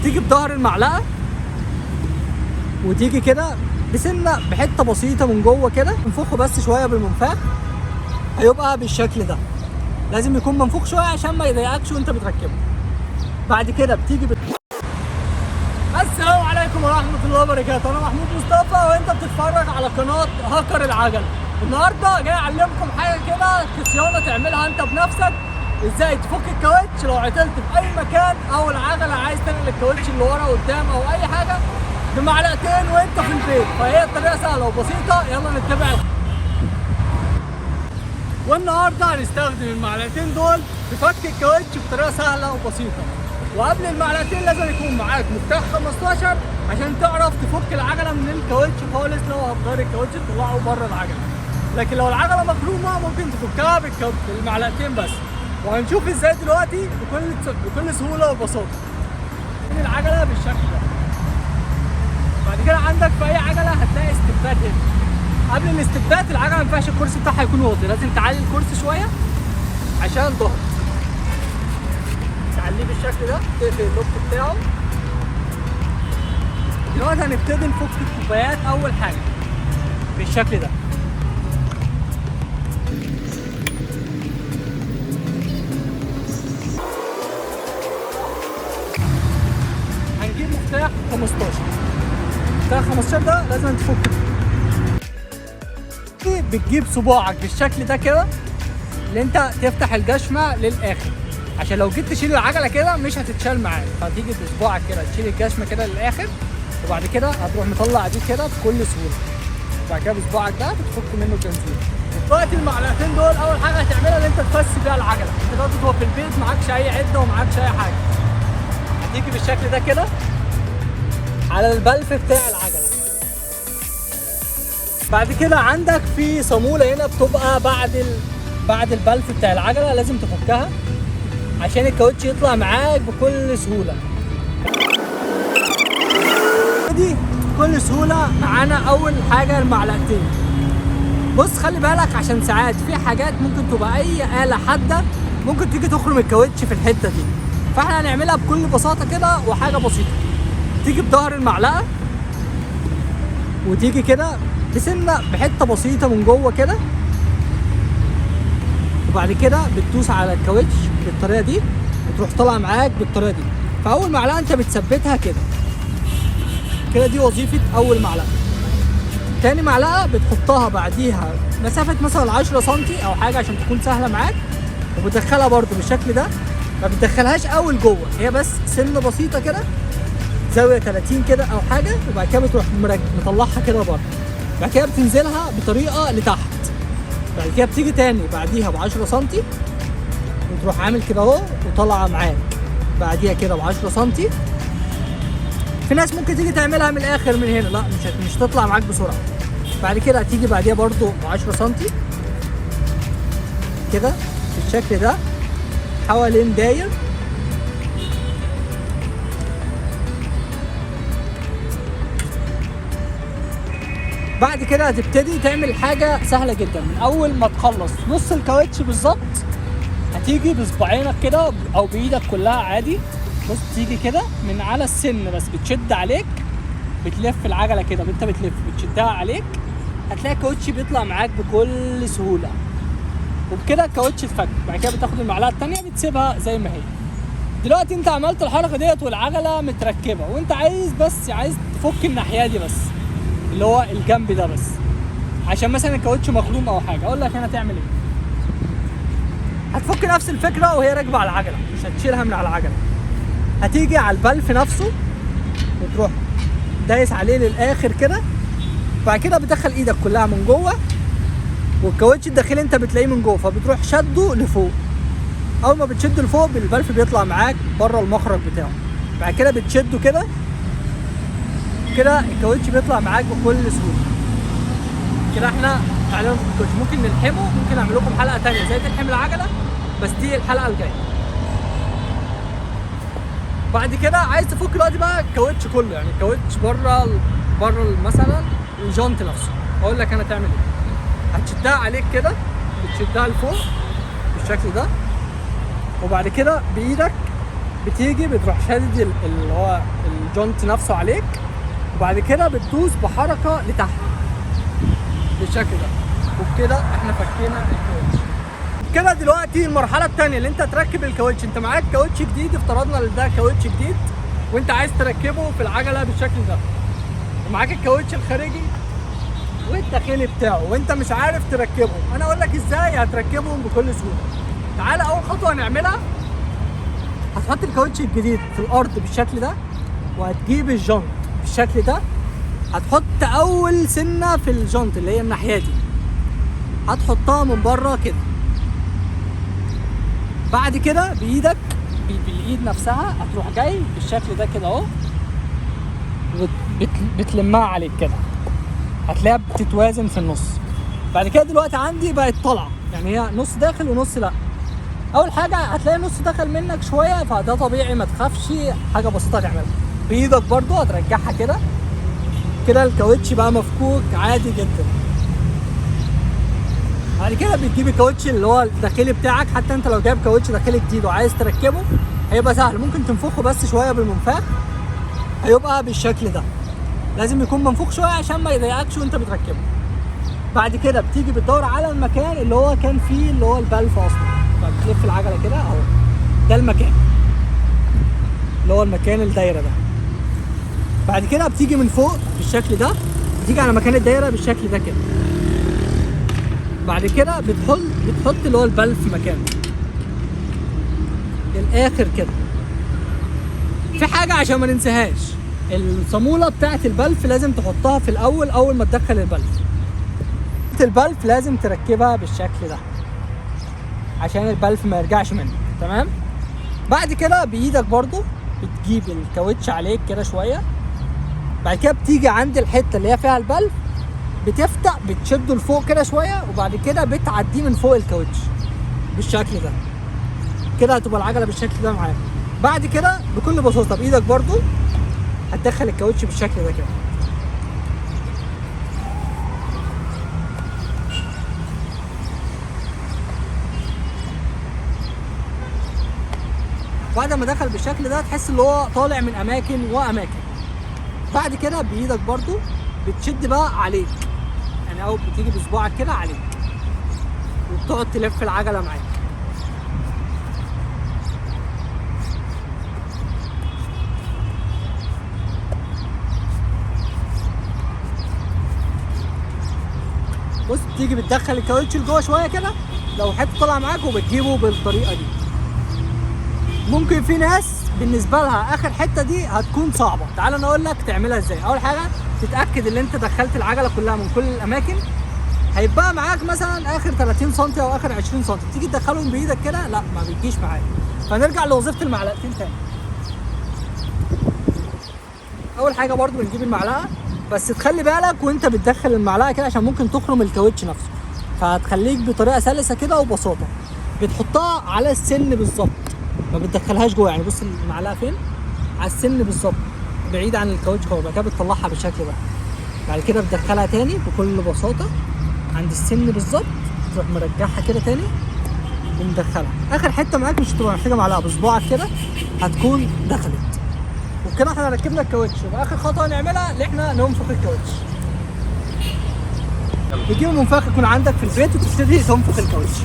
تيجي بظهر المعلقة وتيجي كده بسنة بحته بسيطة من جوه كده، تنفخه بس شوية بالمنفاخ، هيبقى بالشكل ده. لازم يكون منفوخ شوية عشان ما يضايقكش وانت بتركبه. بعد كده بتيجي السلام عليكم ورحمة الله وبركاته. انا محمود مصطفى وانت بتتفرج على قناة هاكر العجل. النهارده جاي اعلمكم حاجة كده صيانة تعملها انت بنفسك، ازاي تفك الكاوتش لو عطلت في اي مكان او العجلة عايز تنقل الكاوتش اللي ورا قدام او اي حاجة بمعلقتين وانت في البيت. فهي الطريقة سهلة وبسيطة، يلا نتبع. والنهارده هنستخدم المعلقتين دول في فك الكاوتش بطريقة سهلة وبسيطة. وقبل المعلقتين لازم يكون معاك مفتاح 15 عشان تعرف تفك العجلة من الكاوتش خالص. لو هتغير الكاوتش تطلعه بره العجلة، لكن لو العجلة مخرومه ممكن تفكها بالمعلقتين بس. وهنشوف ازاي دلوقتي بكل سهولة وبساطة. العجلة بالشكل ده. بعد كده عندك في اي عجله هتلاقي استبات هنا. قبل الاستبات العجلة ما ينفعش الكرسي بتاعها يكون واطي، لازم تعلي الكرسي شوية عشان ظهرك. تعليه بالشكل ده، تقفل ال lock بتاعه. دلوقتي هنبتدي نفك الكوبايات اول حاجة بالشكل ده. هنجيب مفتاح 15. مفتاح 15 ده لازم تفك. بتجيب صباعك بالشكل ده كده اللي انت تفتح الجشمه للاخر، عشان لو جيت تشيل العجلة كده مش هتتشال معاك. فتيجي بصباعك كده تشيل الجشمه كده للاخر، وبعد كده هتروح مطلع دي كده بكل سهولة. وبعد كده بصباعك ده بتفك منه الجنزير. دلوقتي المعلقتين دول اول حاجة هتعملها ان انت تفسي بيها العجلة. انت دلوقتي تبقى في البيت معكش اي عده ومعكش اي حاجة. هتيجي بالشكل ده كده على البلف بتاع العجلة. بعد كده عندك في صاموله هنا بتبقى بعد البلف بتاع العجلة، لازم تفكها عشان الكاوتش يطلع معاك بكل سهولة. دي بكل سهولة معانا اول حاجة المعلقتين. بص خلي بالك، عشان ساعات في حاجات ممكن تبقى اي آلة حادة ممكن تيجي تخرم الكاوتش في الحتة دي، فاحنا هنعملها بكل بساطة كده وحاجه بسيطة. تيجي بظهر المعلقة وتيجي كده بسنة بحته بسيطة من جوه كده، وبعد كده بتدوس على الكاوتش بالطريقة دي وتروح طالعه معاك بالطريقة دي. فاول معلقه انت بتثبتها كده كده، دي وظيفة اول معلقه. تاني معلقه بتحطها بعديها مسافة مثلا 10 سم او حاجة عشان تكون سهلة معاك، وبتدخلها برده بالشكل ده. ما بتدخلهاش اول جوه، هي بس سنة بسيطة كده، زاوية 30 كده او حاجة، وبعد كده بتروح مطلعها كده بره. بعد كده بتنزلها بطريقة لتحت. بعد كده بتيجي تاني بعديها ب 10 سم وتروح عامل كده اهو وطالعه معاك بعديها كده ب 10 سم. في ناس ممكن تيجي تعملها من الاخر من هنا، لا مش هتطلع معاك بسرعة. بعد كده هتيجي بعديها برده ب 10 سم كده بالشكل ده حوالين داير. بعد كده هتبتدي تعمل حاجة سهلة جدا. من أول ما تخلص نص الكاوتش بالظبط هتيجي بصباعينك كده أو بإيدك كلها عادي. بص تيجي كده من على السن بس، بتشد عليك، بتلف العجلة كده، انت بتلف بتشدها عليك، هتلاقي الكاوتش بيطلع معاك بكل سهولة. وبكده الكاوتش اتفك. بعد كده بتاخد المعلقة التانية بتسيبها زي ما هي. دلوقتي انت عملت الحركة ديت والعجلة متركبة، وانت عايز بس عايز تفك الناحية دي بس، اللي هو الجنب ده بس، عشان مثلا الكاوتش مخروم او حاجة. اقول لك هنا تعمل ايه. هتفك نفس الفكرة وهي راكبه على العجلة، مش هتشيلها من على العجلة. هتيجي على البلف نفسه وتروح دايس عليه للاخر كده. بعد كده بتدخل ايدك كلها من جوه، والكاوتش الداخلي انت بتلاقيه من جوه، فبتروح شده لفوق. اول ما بتشده لفوق البلف بيطلع معاك بره المخرج بتاعه. بعد كده بتشده كده كده، الكاوتش بيطلع معاك بكل سهولة. كده احنا تعالوا في الكاوتش، ممكن نلحمه، ممكن اعمل لكم حلقة ثانية ازاي تلحم العجلة، بس دي الحلقة الجاية. بعد كده عايز تفك دلوقتي بقى الكاوتش كله، يعني الكاوتش بره مثلا الجنط نفسه. اقول لك انا تعمل ايه. هتشدها عليك كده، بتشدها لفوق بالشكل ده، وبعد كده بايدك بتيجي بتروح شادد اللي هو الجونت نفسه عليك، وبعد كده بتدوس بحركة لتحت بالشكل ده، وبكده احنا فكينا الكاوتش. كده دلوقتي المرحلة الثانية اللي انت تركب الكاوتش. انت معاك كاوتش جديد، افترضنا ان ده كاوتش جديد وانت عايز تركبه في العجلة بالشكل ده، ومعاك الكاوتش الخارجي والداخلي بتاعه وانت مش عارف تركبهم. انا اقول لك ازاي هتركبهم بكل سهولة. تعالى اول خطوة هنعملها، هتحط الكاوتش الجديد في الارض بالشكل ده، وهتجيب الجنط بالشكل ده، هتحط اول سنة في الجنط اللي هي الناحية دي، هتحطها من بره كده. بعد كده بايدك بالايد نفسها هتروح جاي بالشكل ده كده اهو، بتلمها عليك كده، هتلاقيها بتتوازن في النص. بعد كده دلوقتي عندي بقت طالعه، يعني هي نص داخل ونص لا. اول حاجة هتلاقي نص دخل منك شوية، فده طبيعي ما تخافش، حاجة بسيطة تعملها بايدك برضو، هترجعها كده كده، الكاوتش بقى مفكوك عادي جدا. بعد كده بتجيب الكاوتش اللي هو الداخلي بتاعك، حتى انت لو جايب كاوتش داخلي جديد وعايز تركبه هيبقى سهل، ممكن تنفخه بس شوية بالمنفاخ هيبقى بالشكل ده. لازم يكون منفوخ شوية عشان ما يضايقكش وانت بتركبه. بعد كده بتيجي بتدور على المكان اللي هو كان فيه اللي هو البلف اصلا، فبتلف العجلة كده اهو، ده المكان اللي هو المكان الدايرة ده. بعد كده بتيجي من فوق بالشكل ده، بتيجي على مكان الدايرة بالشكل ده كده. بعد كده بتحط اللي هو البلف مكانه للاخر كده. في حاجة عشان ما ننساهاش، الصاموله بتاعت البلف لازم تحطها في الاول، اول ما تدخل البلف. البلف لازم تركبها بالشكل ده عشان البلف ما يرجعش منك، تمام؟ بعد كده بايدك برضو بتجيب الكاوتش عليك كده شوية، بعد كده بتيجي عند الحتة اللي هي فيها البلف، بتفتح بتشده لفوق كده شوية، وبعد كده بتعديه من فوق الكاوتش بالشكل ده كده، هتبقى العجلة بالشكل ده معاك. بعد كده بكل بساطة بايدك برضو هتدخل الكاوتش بالشكل ده كده. بعد ما دخل بالشكل ده تحس ان هو طالع من اماكن واماكن. بعد كده بايدك برضو بتشد بقى عليك، يعني او بتيجي بصباعك كده عليك وبتقعد تلف العجلة معاك. بص بتيجي بتدخل الكاوتش لجوه شوية كده لو حتة طالعه معاك، وبتجيبه بالطريقة دي. ممكن في ناس بالنسبة لها اخر حتة دي هتكون صعبة، تعال انا اقول لك تعملها ازاي. اول حاجة تتاكد ان انت دخلت العجلة كلها من كل الاماكن، هيبقى معاك مثلا اخر 30 سم او اخر 20 سم، تيجي تدخلهم بايدك كده لا ما بتجيش معاك. فنرجع لوظيفة المعلقتين تاني. اول حاجة برضو بنجيب المعلقة، بس تخلي بالك وانت بتدخل المعلقة كده عشان ممكن تخرم الكاوتش نفسه، فهتخليك بطريقة سلسه كده وبساطة. بتحطها على السن بالظبط، ما بتدخلهاش جوه، يعني بص المعلقة فين؟ على السن بالظبط، بعيد عن الكاوتش خالص. بعد كده بتطلعها بالشكل ده، بعد كده بتدخلها تاني بكل بساطة عند السن بالظبط، تروح مرجعها كده تاني ومدخلها. اخر حتة معاك مش هتبقى محتاجه معلقه، بصباعك كده هتكون دخلت. وبكده احنا ركبنا الكاوتش. واخر خطوة هنعملها ان احنا ننفخ الكاوتش. بتجيب منفاخ يكون عندك في البيت وتبتدي تنفخ الكاوتش.